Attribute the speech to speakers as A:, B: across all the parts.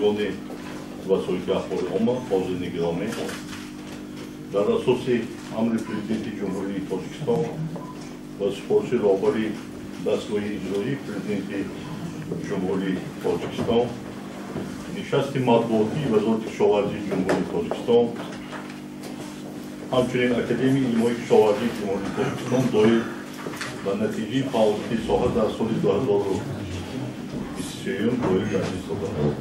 A: Намояндагони васоити ахбори омма, ҳозирини гиромӣ, дар асоси амри Президенти Ҷумҳурии Тоҷикистон ва супориши роҳбари дастгоҳи иҷроии Президенти Ҷумҳурии Тоҷикистон нишасти матбуотии Вазорати кишоварзии Ҷумҳурии Тоҷикистон, ҳамчунин Академияи илмҳои кишоварзии Ҷумҳурии Тоҷикистон доир ба натиҷаи фаъолияти соҳа дар соли 2023 доир гардид содааст.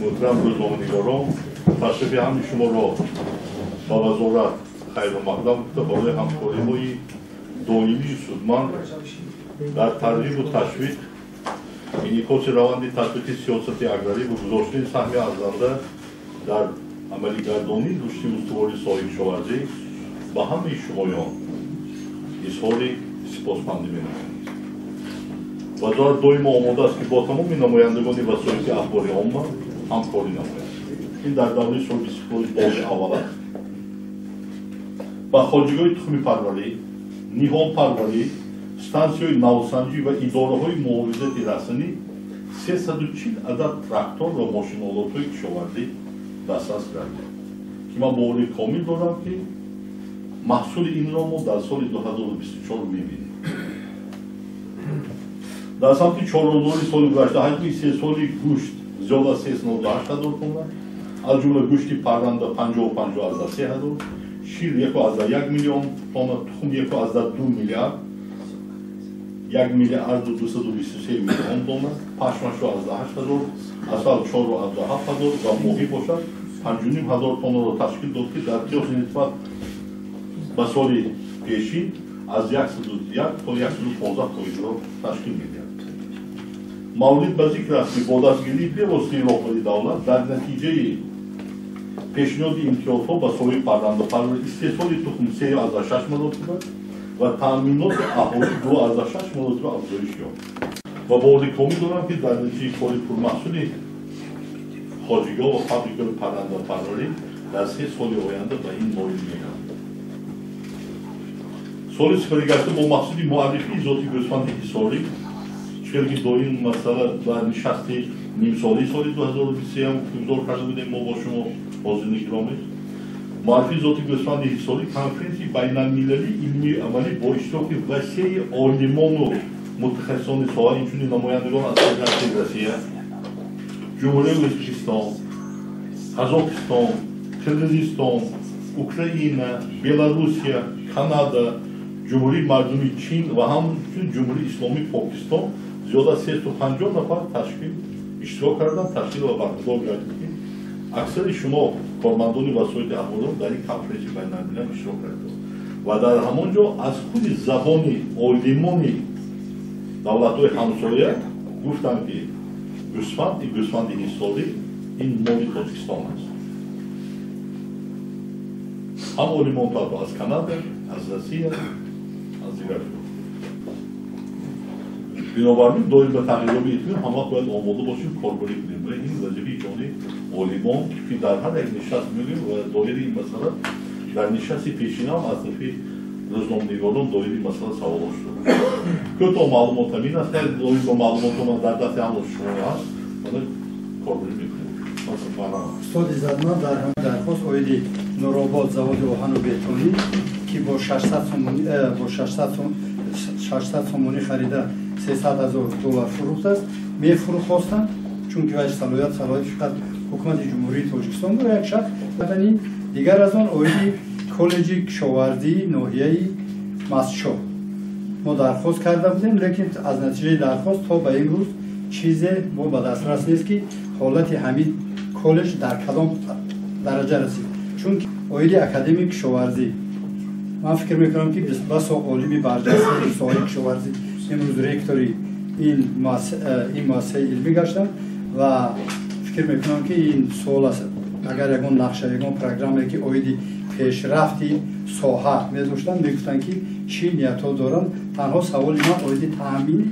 A: Муҳтарам рӯзноманигорон, ташрифи ҳамаи шуморо ба вазорат хайру мақдам гуфта, барои ҳамкориҳои доимию судманд дар тарғибу ташвиқ, инъикоси раванди татбиқи сиёсати аграрӣ ва гузоштани саҳми арзанда дар амалигардонии рушди устувори соҳаи кишоварзӣ ба ҳамаи шумоён изҳори сипосмандӣ менамоям. Вазорат доимо омода аст, ки бо тамоми намояндагони васоити ахбори омма ҳамкорӣ намояд. Ин дар давраи соҳибистиқлоли бори аввал аст. Ба хоҷагиҳои тухмипарварӣ, ниҳолпарварӣ, стансияҳои навсанҷӣ ва идораҳои муҳофизати растанӣ 340 адад трактор ва мошинолотҳои кишоварзӣ дастрас гардид, ки ман бовари комил дорам, ки маҳсули инро мо дар соли 2024 мебинем. Дар самти чорводорӣ соли гузашта ҳаҷми истеҳсоли гӯшт зиёд аз 398 ҳазор тонна, аз ҷумла гӯшти парранда 55,3 ҳазор, шир 1,1 миллион тонна, тухм 1,2 миллиард, 1 миллиарду 223 миллион тонна, пашм 8,8 ҳазор, асал 4,7 ҳазор ва моҳӣ бошад 5,5 ҳазор тоннаро ташкил дод, ки дар қиёси нисбат ба соли пешин аз 101 то 115 фоизро ташкил медиҳад. Маврид ба зикр аст, ки бо дастгирии бевоситаи роҳбари давлат дар натиҷаи пешниҳоди имтиёзҳо ба соҳаи паррандапарварӣ истеҳсоли тухм 3,6 маротиба ва таъминоти аҳолӣ 2,6 маротиба афзоиш ёфт. Ва бовари комил дорам, ки дар натиҷаи кори пурмаҳсули хоҷагиҳо ва фабрикаҳои паррандапарварӣ дар 3 соли оянда ба ин ноил мегардад. Соли сипаригашта бо мақсади муаррифии зоти гӯсфанди ҳисорӣ, чунки доим масъала дар нишасти нимсолаи соли 2023 гузор карда будем мо бо шумо, ҳозирини гиромӣ, муаррифии зоти гӯсфанди ҳисорӣ конференсияи байналмилалии илмию амалӣ бо иштироки васеи олимону мутахассисони соҳа, инчунин намояндагон аз Федератсияи Россия, Ҷумҳурии Ӯзбекистон, Қазоқистон, Қирғизистон, Украина, Беларусия, Канада, Ҷумҳурии Мардумии Чин ва ҳамчунин Ҷумҳурии Исломии Покистон зиёд аз 350 нафар ташкил иштирок карданд, ташкил ва баргузор гардид, ки аксари шумо кормандони васоити ахборот дар ин конференсияи байналмилал иштирок кардед ва дар ҳамон ҷо аз худи забони олимони давлатҳои ҳамсоя гуфтанд, ки гӯсфанд, ин гӯсфанди ҳисорӣ ин моли Тоҷикистон аст. Ҳам олимон аз Канада, аз Россия, аз дигар ҷо. Бинобар ин доир ба тағйироти иқлим ҳама бояд омода бошем, корбарӣ кунем. Ва ин вазифаи ҷони олимон, ки дар ҳар як нишаст мегӯем ва доири ин масъала дар нишасти пешина ҳам аз тарафи рӯзноманигорон доири ин масъала саволҳо шуд. Кӯтоҳ маълумот ҳамин аст, доир ба маълумотҳо ман дар дасти ҳамаи шумо ҳаст, мана корбарӣ мекунем.
B: Устод Иззатманд, дар ҳамин дархост оиди Нуробод заводи оҳану бетонӣ, ки бо 600 сомонӣ харида 300 ҳазор доллар фурӯхтааст, мефурӯхостанд, чунки вай салоҳият фақат ҳукумати Ҷумҳурии Тоҷикистон буд, як шахс. Дигар аз он оиди коллеҷи кишоварзии ноҳияи Мастчоҳ мо дархост карда будем, лекин аз натиҷаи дархост то ба имрӯз чизе мо ба дастрас нест, ки ҳолати ҳамин коллеҷ дар кадом дараҷа расид. Чунки оиди Академияи кишоварзӣ ман фикр мекунам, ки басо олими барҷастаи соҳаи кишоварзӣ имрӯз ректори ин муассисаи илмӣ гаштанд ва фикр мекунам, ки ин суол аст, агар ягон нақша, ягон программе, ки оиди пешрафти соҳа медоштанд, мегуфтанд, ки чӣ ниятҳо доранд. Танҳо саволи ман оиди таъмини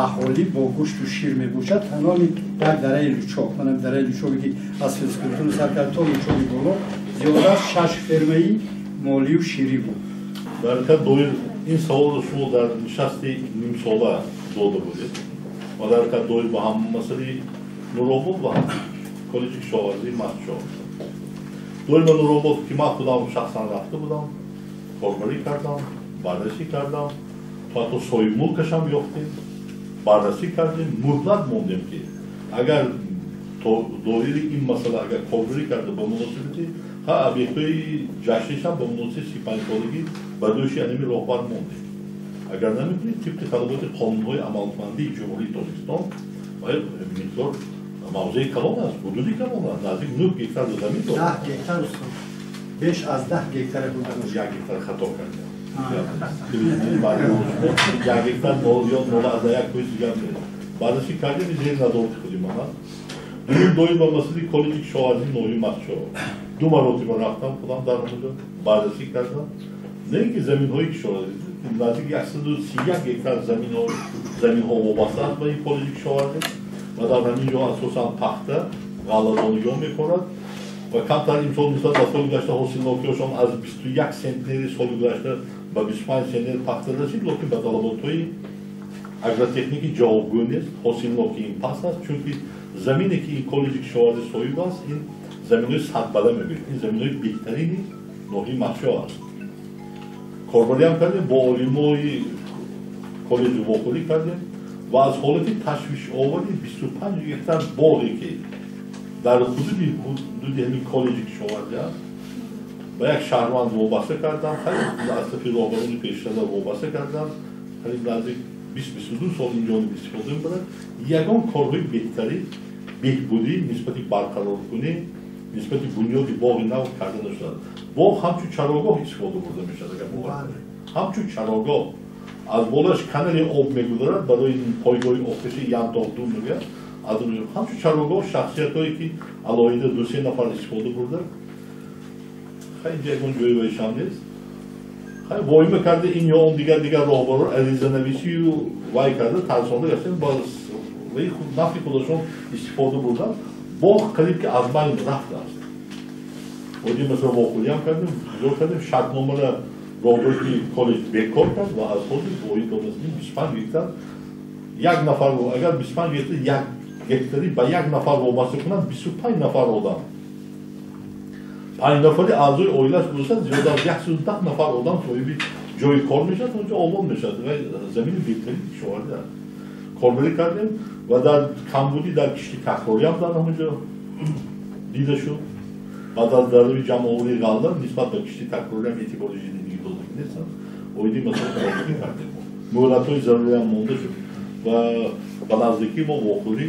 B: аҳолӣ бо гӯшту шир мебошад. Танҳо як дараи Лучоб, манам дараи Лучобе, ки аз физкултура сар кард то Лучоби боло, зиёда аз 6 фермаи молию ширӣ буд.
A: Дар ҳақиқат доир ин саволро шумо дар нишасти нимсола дода будед ва дар ҳақиқат доир ба ҳама масъалаи Нуробод ва коллеҷи кишоварзии Мастчоҳ. Доир ба Нуробод ки ман худам шахсан рафта будам, корбарӣ кардам, баррасӣ кардам, то ҳатто соҳибмулкашам ёфтем, баррасӣ кардем, муҳлат мондем ки агар доири ин масъала агар корбарӣ карда ба муносибати ха объектҳои ҷашнишам ба муносибати 35-солагӣ ба дӯши аними роҳбар мондем. Агар намекунед, тибқи талаботи қонунҳои амалкунандаи Ҷумҳурии Тоҷикистон бояд миқдор мавзеи калон аст, ҳудуди калон аст, наздик 9 гектар замин дорад.
B: 10 гектар устод. Беш аз 10 гектар ҳудуд.
A: 1 гектар хато кардем. 1 гектар ё 0.1 фоиз дигар нест. Баррасӣ кардем, зери назорати худи ман аст. Дуюм доир ба масъалаи коллеҷи кишоварзии ноҳияи Мастчоҳ. 2 маротиба рафтам худам дар онҷо, баррасӣ кардам. Не ин ки заминҳои кишоварзӣ, наздик 131 гектар заминҳо вобаста аст ба ин коллеҷи кишоварзӣ ва дар ҳамин ҷо асосан пахта, ғалладониҳо мекорад ва камтар имсол нисбат ба соли гузашта ҳосилнокиҳошон аз 21 сентнери соли гузашта ба 25 сентнер пахта расид, лекин ба талаботҳои агротехникӣ ҷавобгӯ нест, ҳосилнокии ин паст аст, чунки замине ки ин коллеҷи кишоварзӣ соҳиб аст, ин заминҳои садбала мегӯяд, ин заминҳои беҳтарини ноҳияи Мастчоҳ аст. Корбариам кардем, бо олимои коллеҷи вохӯрӣ кардем ва аз ҳолати ташвишовари 25 гектар боғе ки дар ҳудуди ҳамин коллеҷи кишоварзӣ аст ба як шаҳрванд вобаста кардам, аз тарафи роҳбарони пешрафта вобаста кардам, қариб наздик 20-22 сол инҷониб истифода мебарад. Ягон корҳои беҳтарӣ, беҳбудӣ нисбати барқароркунӣ, нисбати бунёди боғи нав карда нашудааст. Боғ ҳамчун чарогоҳ истифода бурда мешавад, агар бовар кунед. Ҳамчун чарогоҳ аз болаш канали об мегузарад барои пойгоҳи обкашӣ Янтоғ-ду мегӯяд. Аз ҳамчун чарогоҳ шахсиятҳое ки алоҳида 2-3 нафар истифода бурда, хай инҷа ягон ҷои вайшам нест. Хай воима карда ин ё он дигар роҳбарон аризанависию вай карда тарсонда гаштем, ба нафъи худашон истифода бурданд. Боғ қариб ки аз байн рафтааст. Оди масалан вохӯриам кардем, гузор кардем, шартномаро роҳбари коллеҷ бекор кард ва аз ҳозир воид додастем 25 гектар як нафар, агар 25 гектар як гектари ба як нафар вобаста кунанд, 25 нафар одам. 5 нафари аъзои оилаш бошад, зиёда аз 110 нафар одам соҳиби ҷои кор мешавад, онҷо обод мешавад ва замини беҳтарини кишоварзӣ аст. Корбарӣ кардем ва дар камбудӣ дар кишти такрориам дар ҳамонҷо дида шуд. Баъд аз дарави ҷамъоварии ғалла нисбат ба кишти такрориам эътибори ҷиддӣ додагӣ нестанд. Оиди масъала корбарӣ кардем. Муҳлатҳои заруриам монда шуд ва ба наздикӣ мо вохӯрӣ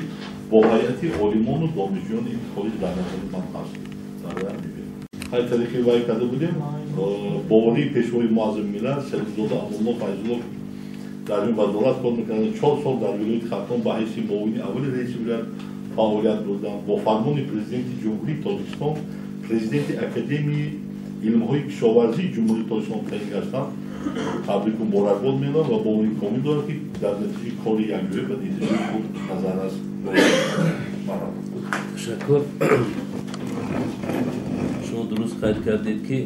A: бо ҳайати олимону донишҷӯёни ин коллеҷ дар назари ман ҳаст. Дар мебинем. Ҳай тариқи вай карда будем, боварии пешвои муаззами миллат Салимзода Амонулло Файзулло дар ин вазорат кор мекарданд. 4 сол дар вилояти Хатлон ба ҳайси муовини аввали раиси вилоят фаъолият бурданд. Бо фармони президенти Ҷумҳурии Тоҷикистон президенти Академияи илмҳои кишоварзии Ҷумҳурии Тоҷикистон таъин гаштанд. Табрику муборакбод менамоям ва боварии комил дорам ки дар натиҷаи кори якҷоя ба натиҷаи хуб назар аст.
C: Ташаккур. Шумо дуруст қайд кардед ки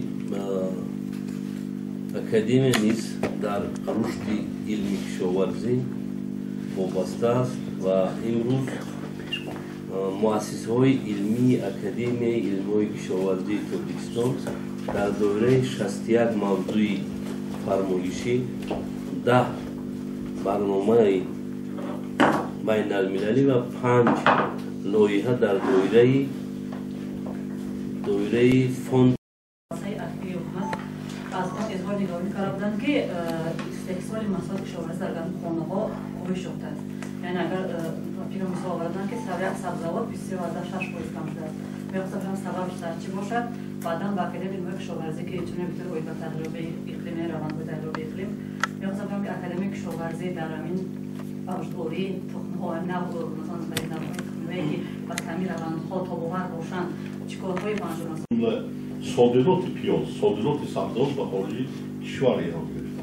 C: академия низ дар рушди илми кишоварзӣ вобаста аст ва имрӯз муассисаҳои илмии Академияи илмҳои кишоварзии Тоҷикистон дар доираи 61 мавзӯи фармоишӣ, 10 барномаи байналмилалӣ ва 5 лоиҳа дар доираи фонд
D: аз он изҳор нигаронӣ карда буданд ки истеҳсоли маҳсулоти кишоварзӣ дар гармхонаҳо коҳиш ёфтааст. Яъне агар фикр мисол оварданд ки сабзавот 26% кам шудааст. Мехостам фаҳмам сабабш дар чӣ бошад. Баъдан ба Академияи илмҳои кишоварзӣ ки чунин битур оид ба тағйирёбии иқлим, равандҳои тағйирёбии иқлим, мехостам фаҳмам ки Академияи кишоварзӣ дар ҳамин ба вуҷудоварии тухмҳо, нав, масалан навъҳои тухмҳое ки ба таъмин равандҳо тобовар бошанд, чӣ корҳое ба анҷом расонанд?
A: Содироти пиёз, содироти сабзавот ба хориҷи кишвар эрод гирифт.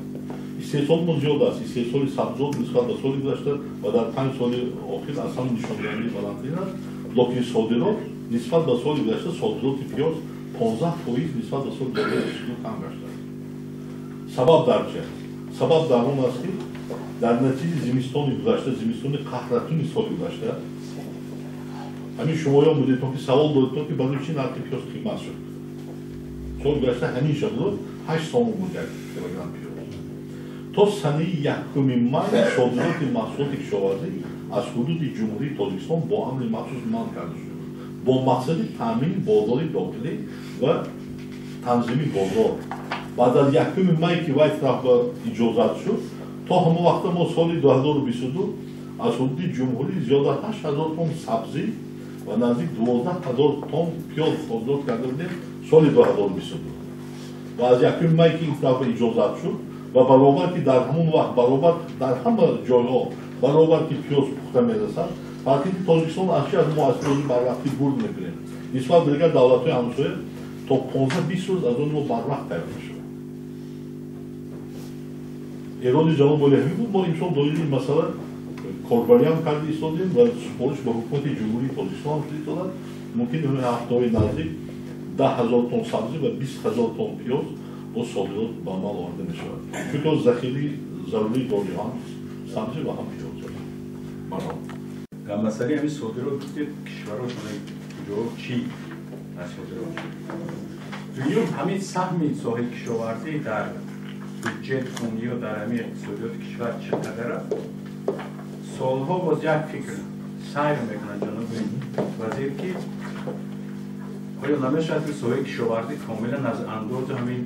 A: Истеҳсоли мо зиёд аст. Истеҳсоли сабзавот нисбат ба соли гузашта ва дар 5 соли охир аз ҳама нишондиҳандаи баландтарин аст. Лекин содирот нисбат ба соли гузашта содироти пиёз 15% нисбат ба соли 2022 кам гаштааст. Сабаб дар чи аст? Сабаб дар он аст ки дар натиҷаи зимистони гузашта, зимистони қаҳратуни соли гузашта Ҳамин шумоён будедтон ки савол додедтон ки барои чӣ нархи пиёз қимат шуд. Соли гузашта ҳамин шаб 8 сомон буд як килограмм пиёз. То санаи 1 май содироти маҳсулоти кишоварзӣ аз ҳудуди Ҷумҳурии Тоҷикистон бо амри махсус манъ карда шуда буд бо мақсади таъмини бозори дохилӣ ва танзими бозор. Баъд аз 1 май ки вай тараф ба иҷозат шуд, то ҳамон вақта мо соли 2022 аз ҳудуди ҷумҳурӣ зиёда 8000 тонн сабзӣ ва наздик 12000 тонн пиёз содирот карда будем соли 2022. Ва аз 1 май ки ин тараф ба иҷозат шуд ва баробар ки дар ҳамон вақт баробар дар ҳама ҷойҳо баробар ки пиёз пухта мерасад, фарқи Тоҷикистон аз чи аз мо аз пиёзи барвақтӣ бурд мекунем. Нисбат ба дигар давлатҳои ҳамсоя то 15-20 рӯз аз он мо барвақт тайёр мешавад. Эроди ҷаноб боли ҳамин буд. Мо имсол доири ин масъала корбариам карда истодем ва супориш ба ҳукумати Ҷумҳурии Тоҷикистон ҳам шуда истодад. Мумкин ҳафтаҳои наздик 10000 тонн сабзӣ ва 20000 тонн пиёз бо содирот ба амал оварда мешавад. Чунки захираи зарурӣ дорем ҳам сабзӣ ва ҳам пиёз.
E: Дар масъалаи ҳамин содирот гуфтед, кишварҳошон куҷо чӣ аз содирот шуд? Дуюм, ҳамин саҳми соҳаи кишоварзӣ дар бюджет ё дар ҳамин иқтисодиёти кишвар чӣ қадар аст? Солҳо боз як фикр сайр мекунад ҷаноби вазир, ки оё намешавад ки соҳаи кишоварзӣ комилан аз андози ҳамин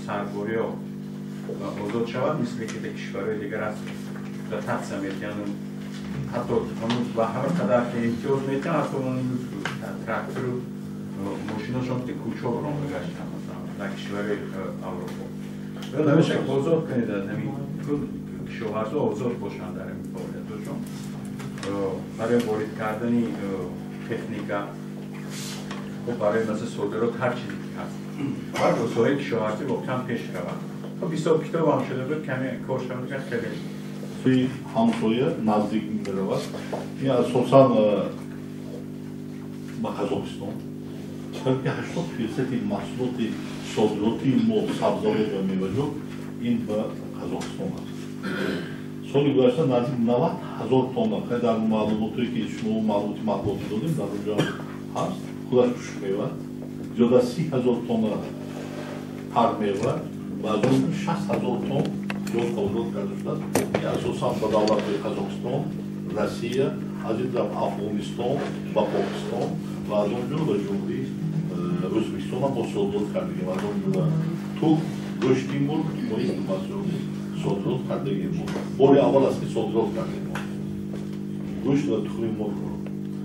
E: сарбориҳо озод шавад, мисли ки дар кишварҳои дигар аст, дотатсия метиҳанд, ҳатто ба ҳар қадар ки имтиёз метиҳанд, ҳатто трактору мошиношон ки кӯчо ронда гаштанд масалан дар кишварҳои Аврупо. Оё намешавад озод кунед аз ҳамин кишоварзо озод бошанд дар ҳамин фаъолиятҳошон барои ворид кардани техника, барои масалан содирот ҳар чизе ки ҳаст, баъд соҳаи кишоварзӣ воқеан пеш равад. Хоб ҳисоб китоб ҳам шуда буд, каме кор шавад хеле.
A: Сӯи ҳамсоя наздик меравад. Ин асосан ба Қазоқистон. Балки 80% маҳсулоти содиротии мо сабзавот ва меваҷот ин ба Қазоқистон аст. Соли гузашта наздик 90 000 тонна, дар маълумотое ки шумо маълумоти матбуотӣ додем, дар онҷо ҳаст, худаш хушкмева, зиёда 30 000 тонна тармева ва аз он 60 000 тонн пиёз содирот карда шудааст. Ин асосан ба давлатҳои Қазоқистон, Россия, аз ин тараф Афғонистон ва Покистон ва аз он ҷумла ба Ҷумҳурии Ӯзбекистон ҳам мо содирот кардагем. Аз он ҷумла тухм, гӯшти мурғ мо ин маҳсулоти содирот кардагем. Бори аввал аст ки содирот кардем мо гӯшт ва тухми мурғро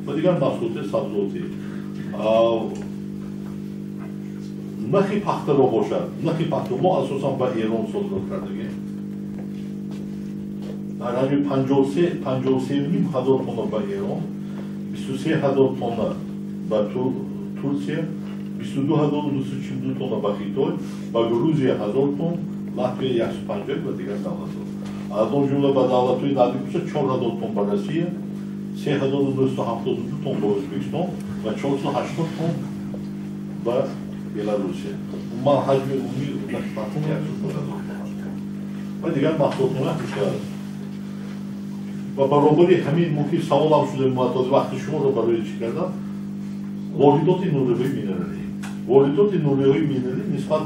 A: ва дигар маҳсулоти сабзавотӣ. Нахи пахтаро бошад, нахи пахта мо асосан ба Эрон содирот кардагем. Дар ҳаҷми 53,5 ҳазор тонна ба Эрон, 23 ҳазор тонна ба Турсия, 22 242 тонна ба Хитой, ба Грузия 1000 тонн, Латвия 150 ва дигар давлатҳо. Аз он ҷумла ба давлатҳои наздик бошад 4000 тонн ба Россия, 3972 тонн ба Ӯзбекистон ва 480 тонн ба Беларусия. Умуман ҳаҷми умумии нахи пахта 100 000 тонна ва дигар маҳсулотҳо мешавад. Ва баробари ҳамин мумкин саволам шуда муаттози вақти шуморо барои чӣ кардам? Воридоти нуриҳои минералӣ. Воридоти нуриҳои минералӣ нисбат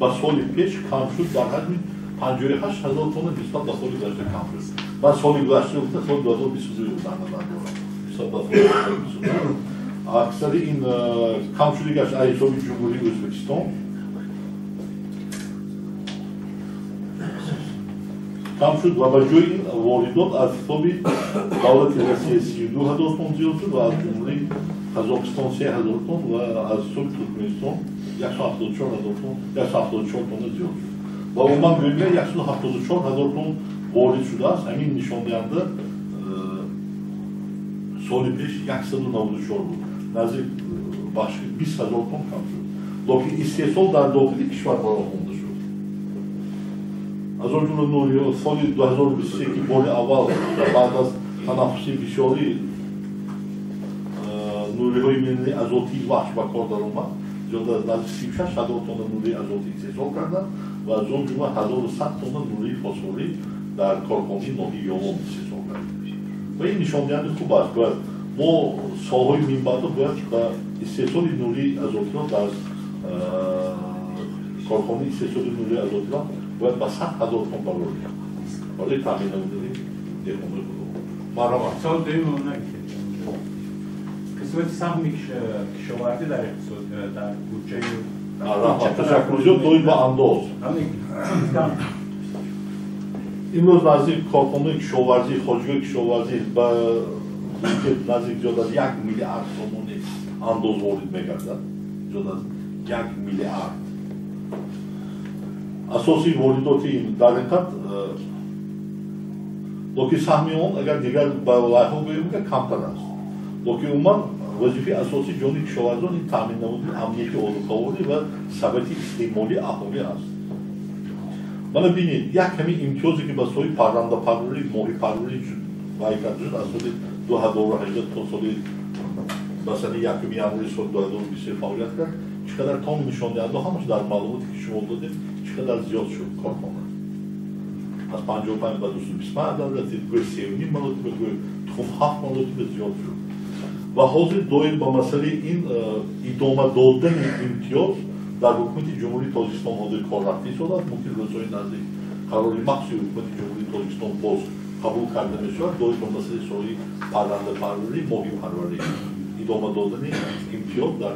A: ба соли пеш кам шуд дар ҳаҷми 58 000 тонна нисбат ба соли гузашта кам шуд. Ман соли гузашта гуфта соли 2022 дар назар дорам. Нисбат ба соли 2022. Аксари ин кам шудагаш аз ҳисоби Ҷумҳурии Ӯзбекистон кам шуд ва ба ҷои ин воридот аз ҳисоби давлати Россия 32 000 тонн зиёд шуд ва аз Ҷумҳурии Қазоқистон 3 000 тонн ва аз ҳисоби Туркманистон 174 000 тонн, 174 тонна зиёд шуд. Ва умуман гӯем 174 000 тонн ворид шудааст. Ҳамин нишондиҳанда соли пеш 194 буд. Наздик бахши 20 000 тонн кам шуд. Лекин истеҳсол дар дохили кишвар бароҳ монда шуд. Аз он ҷумла нуриҳо соли 2023 ки бори аввал баъд аз танаффуси бисёри нуриҳои минералии азотии вахш ба кор даромад, зиёда аз наздик 36 000 тонна нурии азотӣ истеҳсол карданд ва аз он ҷумла 1100 тонна нурии фосфорӣ дар корхонаи ноҳияи Ёлон истеҳсол карданд. Ва ин нишондиҳандаи хуб аст. Бояд Мо солҳои минбаъда бояд ба истеҳсоли нурии азотиро дар корхонаи истеҳсоли нурии азотиро бояд ба 100 000 тонн барорем барои таъмин намудани деҳқонои худо. Марҳамат.
E: Савол дуюм нагуфтед. Қисмати саҳми кишоварзӣ дар иқтисод дар буҷаи
A: Марҳамат. Ташаккур зиёд. Доир ба андоз. Имрӯз наздик корхонаи кишоварзӣ, хоҷагии кишоварзӣ ба наздик зиёд аз 1 миллиард сомонӣ андоз ворид мегардад. Зиёд аз 1 миллиард. Асоси воридоти ин дар ҳақиқат лекин саҳми он агар дигар ба лайҳо гӯем камтар аст. Лекин умуман вазифаи асосии ҷониби кишоварзон ин таъмин намудани амнияти озуқаворӣ ва сабати истеъмолии аҳолӣ аст. Мана бинед, як ҳамин имтиёзе ки ба соҳаи паррандапарварӣ, моҳипарварӣ вай карда шуд аз соли 2018 то соли ба санаи 1 январи соли 2023 фаъолият кард, чӣ қадар тонн нишондиҳанда ҳамаш дар маълумоте ки шумо додед, чӣ қадар зиёд шуд корхона. Аз 55 ба 225 адад расид, гӯй 3,5 маротиба, гӯй тухм 7 маротиба зиёд шуд. Ва ҳозир доир ба масъалаи ин идома додани имтиёз дар ҳукумати Ҷумҳурии Тоҷикистон ҳозир кор рафта истодааст. Мумкин рӯзҳои наздик қарори махсуси ҳукумати Ҷумҳурии Тоҷикистон боз қабул карда мешавад доир ба масъалаи соҳаи паррандапарварӣ, моҳипарварӣ идома додани имтиёз дар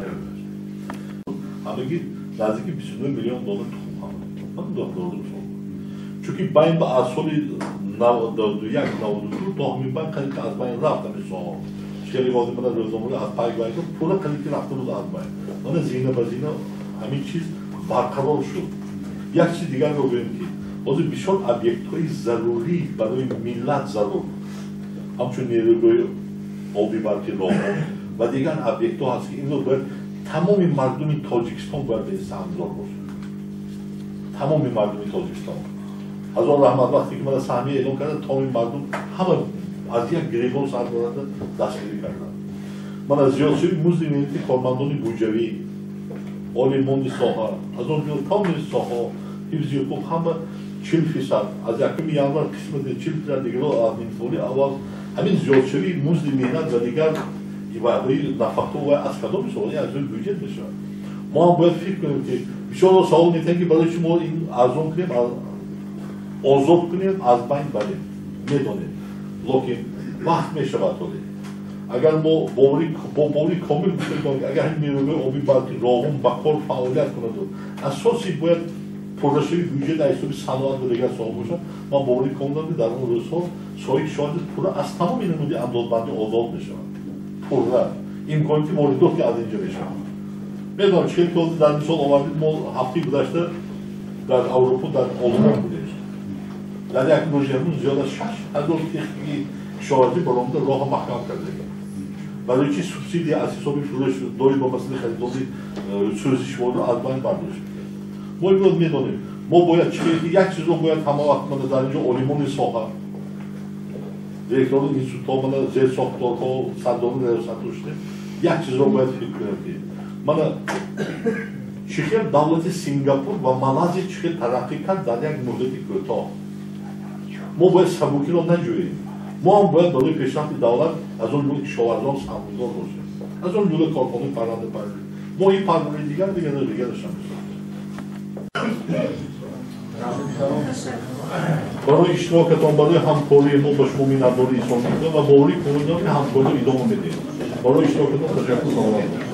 A: ҳамагӣ наздики 29 миллион доллар тухм ҳама 2002 сол. Чунки байн ба аз соли 91-92 то ҳамин байн қариб аз байн рафт ҳамин соҳа. Хеле возеҳ мана рӯзномаҳо аз пай гӯянд, пурра қариб ки рафта буд аз байн. Мана зина ба зина ҳамин чиз барқарор шуд. Як чиз дигарро гӯем ки ҳозир бисёр объектҳои зарурӣ барои миллат зарур, ҳамчун нерӯгоҳи оби барқи Роғун ва дигар объектҳо ҳаст ки имрӯз бояд тамоми мардуми Тоҷикистон бояд ба ин саҳмгузор бошад. Тамоми мардуми Тоҷикистон. Ҳазор раҳмат, вақте ки мана саҳмия эълон карда, тамоми мардум ҳама аз як гиребон сар барода дастгирӣ карданд. Мана зиёдшавии музди меҳнати кормандони буҷавӣ, олимони соҳа, аз он ҷумла тамоми соҳаҳо, ҳифзи ҳуқуқ ҳама 40% аз 1 январ қисмати 40% дигарро аз нимсолии аввал ҳамин зиёдшавии музди меҳнат ва дигар ивазҳои нафақаҳо ва аз кадом соҳа аз рӯи бюҷет мешавад. Мо ҳам бояд фикр кунем ки бисёр савол метиҳанд ки барои чӣ мо ин арзон кунем, озод кунем, аз байн барем. Медонем. Лекин вақт мешавад ҳоле. Агар мо бо бовари комил гуфтем ки агар ҳамин нерӯгоҳи оби барқи Роғун ба кор фаъолият кунад, асоси бояд пуррашавии бюҷет аз ҳисоби саноат ва дигар соҳа бошад, ман бовари комил дорам ки дар он рӯзҳо соҳаи кишоварзӣ пурра аз тамоми намуди андозбандӣ озод мешавад. Пурра имконияти воридот ки аз инҷо мешавад. Медонам чӣ хел ки дар мисол овардед, мо ҳафтаи гузашта дар Аврупо, дар Олмон будем. Дар як рӯз зиёд аз 6000 техники кишоварзӣ баромада роҳро маҳкам карда. Барои чи субсидия аз ҳисоби фурӯш доир ба масъалаи харидории сӯзишвориро аз байн бардошт. Мо имрӯз медонем, мо бояд чӣ як чизро бояд ҳама вақт мана дар инҷо олимони соҳа, директорони институтҳо, мана зерсохторҳо, сардорони раёсатҳо шудем, як чизро бояд фикр кунем ки мана чӣ хел давлати Сингапур ва Малайзия чӣ хел тараққӣ кард дар як муҳлати кӯтоҳ. Мо бояд сабукиро наҷӯем. Мо ҳам бояд барои пешрафти давлат аз он ҷумла кишоварзон саҳмгузор бошем, аз он ҷумла корхонаи паррандапарварӣ, моҳипарварӣ, дигар дигарашам бисозем. Барои иштирокатон, барои ҳамкории мо ба шумо миннатдорӣ изҳор мекунем ва боварӣ комил дорем ки ҳамкориро идома медиҳем. Барои иштирокатон ташаккур. Саломат бошед.